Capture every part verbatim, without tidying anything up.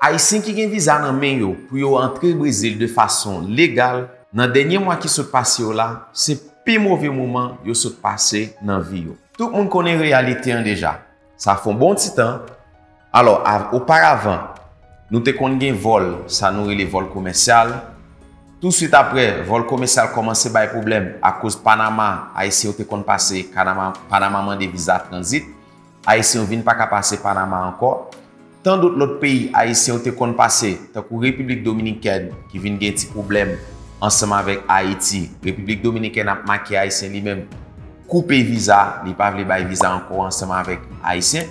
Ayisyen ki gen viza nan men yo pou yo antre Brezil de fason legal, nan dènye mwa ki sot pase yo la, se pi move moman yo sot pase nan vi yo. Tout moun konnen reyalite an deja. Sa fè yon bon ti tan. Alò, a- oparavan, nou te konn gen vòl, sa nou rele vòl komèsyal. Touswit apre, vòl komèsyal kòmanse bay pwoblèm akoz Panama, Ayisyen yo te konn pase, Panama, Panama mande viza tranzit. Ayisyen yo vin pa ka pase Panama ankò. Tan dòt lòt peyi Ayisyen yo te konn pase, tankou Repiblik Dominikèn, ki vin gen ti pwoblèm ansanm avèk Ayiti. Repiblik Dominikèn ap make Ayisyen li menm, koupe viza, li pa vle bay viza ankò ansanm avèk Ayisyen.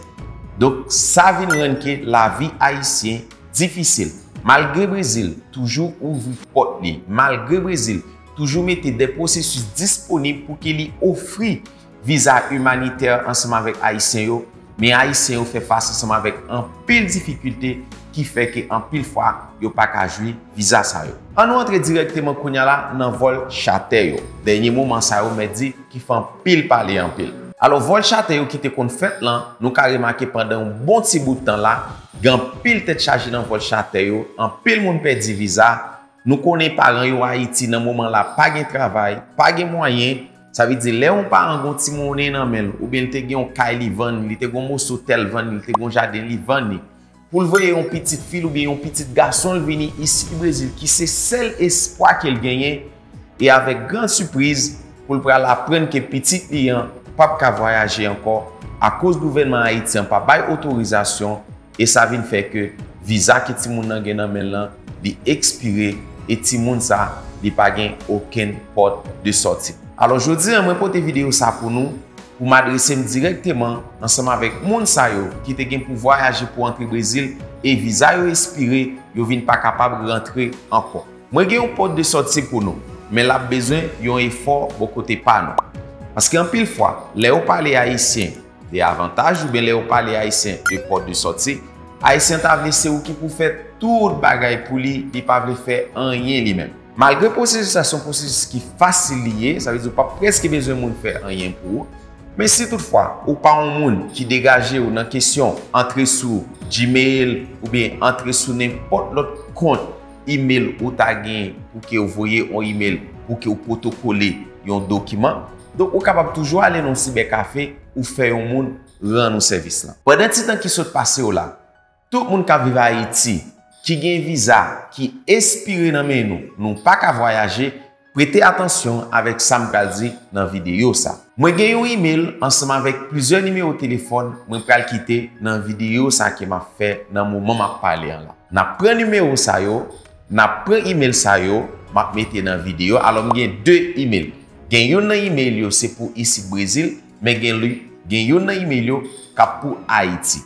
Donk, sa vin rann ke lavi Ayisyen difisil. Malgre Brezil toujou ouvri pòt li, malgre Brezil toujou mete de pwosesis disponib pou ke li ofri viza imanitè ansanm avèk Ayisyen yo, men Ayisyen yo fè fas ansanm avèk anpil difikilte ki fè ke anpil fwa yo pa ka jwi viza sa yo. Ann nou antre dirèkteman kounye a la nan vòl chatè yo. Dènye moman sa yo mèt di ki fè anpil pale anpil. Alò, vòl chatè yo ki te konn fèt lan, nou ka remake pandan yon bon ti bout tan la, gen anpil tèt chaje nan vòl chatè yo, anpil moun pèdi viza. Nou konnen paran yo Ayiti nan moman la pa gen travay, pa gen mwayen. Sa vle di lè yon paran gen yon ti monnen nan men l, oubyen li te gen yon kay li vann, li te gen yon moso tè l vann, li te gen yon jaden li vann li, pou l voye yon pitit fi l oubyen yon pitit gason l vini isit Brezil ki se sèl espwa ke l genyen, e avèk gran sipriz pou l pral aprann ke pitit li an p ap ka vwayaje ankò akoz gouvènman Ayiti an pa bay otorizasyon, e sa vin fè ke viza ke timoun nan gen nan men l lan, li ekspire, e timoun sa, li pa gen okenn pòt de sòti. Alò, jodi a, mwen pote videyo sa pou nou, pou m adrese m dirèkteman ansanm avèk moun sa yo ki te gen pou vwayaje pou antre Brezil, e viza yo ekspire, yo vin pa kapab rantre ankò. Mwen gen yon pòt de sòti pou nou, men l ap bezwen yon efò bò kote pa nou. Paske anpil fwa, lè yo pale Ayisyen de avantaj oubyen lè yo pale Ayisyen de pòt de sòti, Ayisyen ta vle se ou ki pou fè tout bagay pou li, li pa vle fè anyen li menm. Malgre pwosesis sa se yon pwosesis ki fasil li ye, sa vle di ou pa prèske bezwen moun fè anyen pou ou, men si toutfwa ou pa yon moun ki degaje w nan kesyon antre sou Gmail oubyen antre sou nenpòt lòt kont email ou ta gen pou ke w voye yon email pou ke w pwotokole yon dokiman, donk ou kapab toujou ale nan yon sibèkafe ou fè yon moun rann ou sèvis lan. Pandan ti tan ki sot pase yo la, tout moun k ap viv Ayiti, ki gen viza ki espire nan men nou, nou pa ka vwayaje, prete atansyon avèk sa m pral di nan videyo sa. Mwen gen yon email ansanm avèk plizyè nimewo telefòn mwen pral kite nan videyo sa ke m ap fè nan moman m ap pale an la. N ap pran nimewo sa yo, n ap pran email sa yo, m ap mete nan videyo. Alò, m gen de email. Gen youn nan email yo se pou isit Brezil, men gen li, gen youn nan email yo k ap pou Ayiti.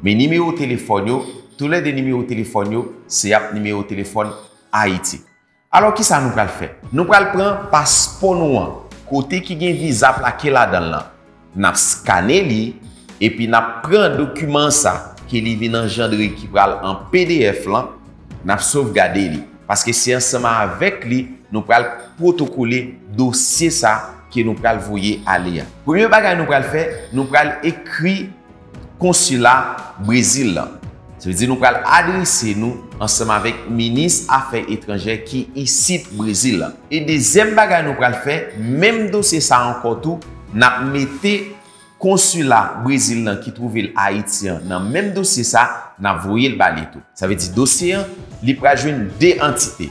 Men nimewo telefòn yo, toulède nimewo telefòn yo, se ap nimewo telefòn Ayiti. Alò, kisa nou pral fè? Nou pral pran paspò nou an, kote ki gen viza plake ladan l lan. N ap skane li, epi n ap pran dokiman sa ke li vin anjandre ki pral an P D F lan, n ap sovgade li. Paske se ansanm avèk li nou pral pwotokole dosye sa ke nou pral voye ale a. Premye bagay nou pral fè, nou pral ekri konsila Brezil lan. Sa vle di nou pral adrese nou ansanm avèk minis afè etranjè ki isit Brezil lan. E dezyèm bagay nou pral fè, menm dosye sa ankò tou, n ap mete konsila Brezil lan ki twouve l Ayiti an nan menm dosye sa, n ap voye l ba li tou. Sa vle di dosye an, li pral jwenn de antite.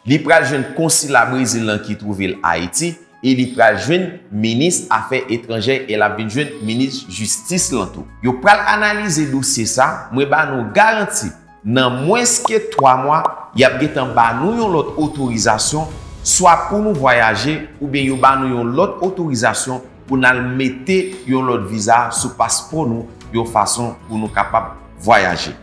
Li pral jwenn konsila Brezil lan ki twouve l Ayiti e li pral jwenn minis afè etranjè e l ap vin jwenn minis jistis lan tou. Yo pral analize dosye sa, mwen ba nou garanti, nan mwens ke twa mwa, y ap gentan ba nou yon lòt otorizasyon, swa pou nou vwayaje, oubyen yo ba nou yon lòt otorizasyon pou n al mete yon lòt viza sou paspò nou, yon fason pou nou kapab vwayaje.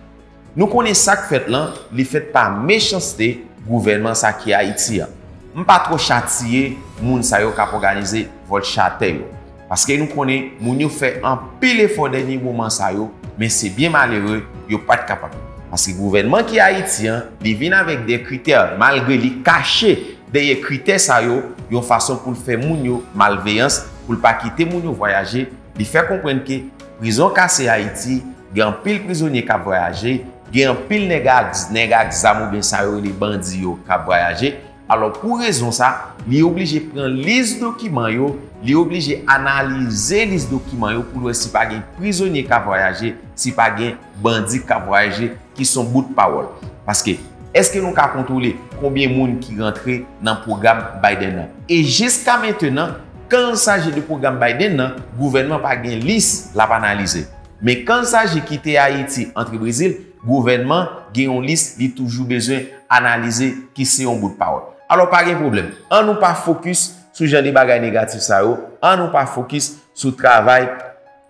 Nou konnen sa k fèt lan, li fèt pa mechanste gouvènman sa ki Ayiti an. M pa twò chatiye moun sa yo k ap òganize vòl chatè yo. Paske nou konnen moun yo fè anpil efò dènye moman sa yo, men se byen malere, yo pa t kapab. Paske gouvènman ki Ayiti an, li vin avèk de kritè, malgre li kache dèyè kritè sa yo, yon fason pou l fè moun yo malveyans, pou l pa kite moun yo vwayaje, li fè konprann ke prizon kase Ayiti, gen anpil prizonye k ap vwayaje, Gen anpil nèg ak, nèg ak zam oubyen sa yo rele bandi yo k ap vwayaje. Alò, pou rezon sa, li oblije pran lis dokiman yo, li oblije analize lis dokiman yo pou l wè si pa gen prizonye k ap vwayaje, si pa gen bandi k ap vwayaje, ki s on bout pawòl. Paske, èske nou ka kontwole konbyen moun ki rantre nan pwogram Biden nan? E jiska mentenan, kan il s'agit de pwogram Biden nan, gouvènman pa gen lis l ap analize. Men kan il s'agit kite Ayiti antre Brezil, gouvènman gen yon lis li toujou bezwen analize ki se yon bout pawòl. Alò, pa gen pwoblèm. An nou pa fokis sou jan de bagay negatif sa yo, an nou pa fokis sou travay,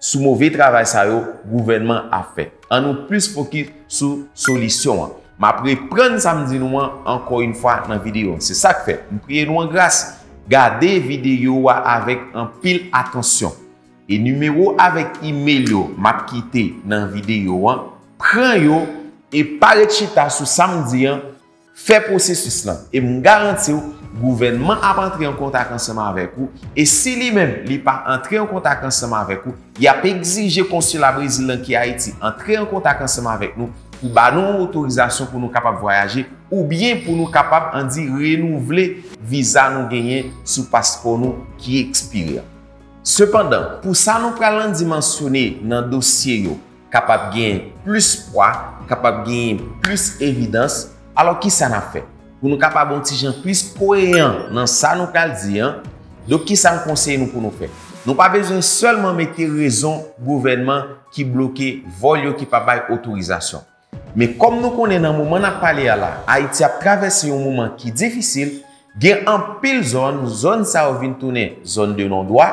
sou move travay sa yo gouvènman ap fè. An nou plis fokis sou solisyon an. M ap reprann sa m di nou an ankò yon fwa nan videyo an. Se sa k fè m priye nou an gras, gade videyo a avèk anpil atansyon. E nimewo avèk imèl yo m ap kite nan videyo an, pran yo e pa ret chita sou sa m di an, fè pwosesis lan. E m garanti w, gouvènman ap antre an kontak ansanm avèk ou. E si li menm, li pa antre an kontak ansanm avèk ou, y ap egzije konsila Brezil lan ki Ayiti antre an kontak ansanm avèk nou pou ba nou yon otorizasyon pou nou kapab vwayaje oubyen pou nou kapab, ann di, renouvle viza nou genyen sou paspò nou ki ekspire an. Sepandan, pou sa nou pral, ann di, mansyone nan dosye yo kapab gen plis pwa, kapab gen plis evidans, alò, kisa n ap fè? Pou nou kapab yon ti jan plis koyeran nan sa nou pral di an, donk, kisa m konseye nou pou nou fè? Nou pa bezwen sèlman mete rezon gouvènman ki bloke vòl yo, ki pa bay otorizasyon. Men kòm nou konnen nan moman n ap pale a la, Ayiti ap travèse yon moman ki difisil, gen anpil zòn, zòn sa yo vin tounen zòn de non dwa.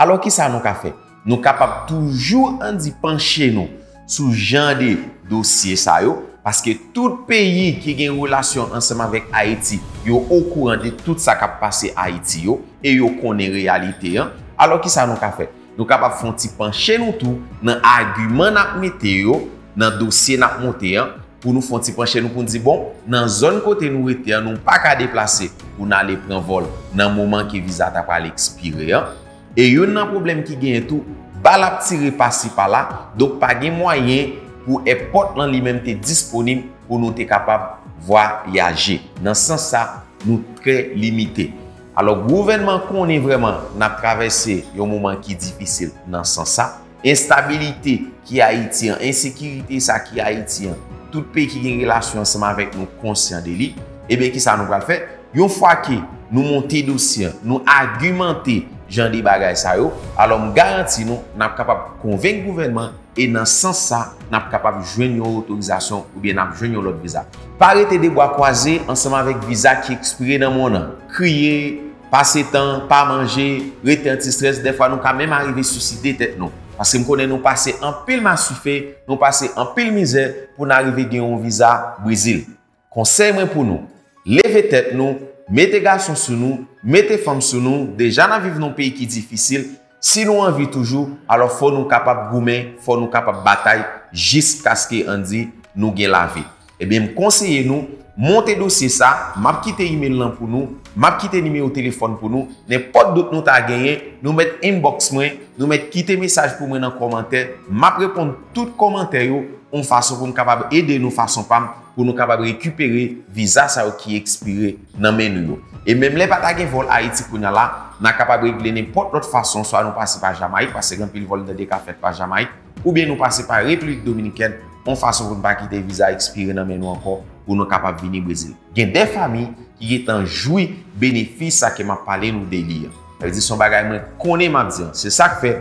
Alò, kisa nou ka fè? Nou kapab toujou, ann di, panche nou sou jan de dosye sa yo, paske tout peyi ki gen relasyon ansanm avèk Ayiti, yo okouran de tout sa k ap pase Ayiti yo, e yo konnen reyalite an. Alò, kisa nou ka fè? Nou kapab fè yon ti panche nou tou nan agiman n ap mete yo, nan dosye n ap monte an, pou nou fè yon ti panche nou pou n di, bon, nan zòn kote nou rete an, nou pa ka deplase pou n ale pran vòl nan moman ke viza ta pral ekspire an. E youn nan pwoblèm ki genyen tou, bal ap tire pasi pala, donk pa gen mwayen pou èpòt lan li menm te disponib pou nou te kapab vwayaje. Nan sans sa, nou trè limite. Alò, gouvènman konnen vrèman n ap travèse yon moman ki difisil nan sans sa. Enstabilite ki Ayiti an, ensekirite sa ki Ayiti an, tout peyi ki gen relasyon ansanm avèk nou konsyan de li. Ebyen, kisa nou pral fè? Yon fwa ke nou monte dosye an, nou agimante jan de bagay sa yo, alò, m garanti nou, n ap kapab konvenk gouvènman e nan sans sa, n ap kapab jwenn yon otorizasyon oubyen n ap jwenn yon lòt viza. Pa rete de bwa kwaze ansanm avèk viza ki ekspire nan men w nan. Kriye, pase tan, pa manje, rete anti-strès, dèfwa nou ka menm arive siside tèt nou. Paske m konnen nou pase anpil masife, nou pase anpil mizè pou n arive gen yon viza Brezil. Konsèy mwen pou nou, leve tèt nou, mete gason sou nou, mete fanm sou nou, deja n ap viv nan yon peyi ki difisil, si nou anvi toujou, alò fò nou kapab goumen, fò nou kapab batay jiskaske, ann di, nou gen lavi. Ebyen, m konseye nou, monte dosye sa, m ap kite imèl lan pou nou, m ap kite nimewo telefòn pou nou, nenpòt dout nou ta genyen, nou mèt inbox mwen, nou mèt kite mesaj pou mwen nan kòmantè, m ap reponn tout kòmantè yo, yon fason pou m kapab ede nou fason pa m, pou nou kapab rekipere viza sa yo ki ekspire nan men nou yo. E menm lè pa ta gen vòl Ayiti kounye a la, n a kapab regle nenpòt lòt fason, swa nou pase pa Jamayik, paske gen anpil vòl tande ka fèt pa Jamayik, oubyen nou pase pa Repiblik Dominikèn, yon fason pou n pa kite viza ekspire nan men nou ankò, pou nou kapab vini Brezil. Gen de fanmi ki gentan jwi benefis sa ke m ap pale nou de li an. Sa vle di se yon bagay mwen konnen m ap di an. Se sa k fè,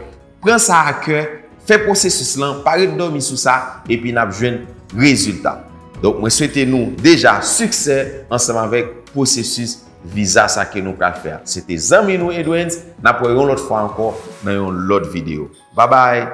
pran sa a kè, fè pwosesis lan, pa ret dòmi sou sa, epi n ap jwenn rezilta. Donk, mwen swete nou deja siksè ansanm avèk pwosesis viza sa ke nou pral fè a. Se te zanmi nou Edwens, n ap wè yon lòt fwa ankò nan yon lòt videyo. Babay!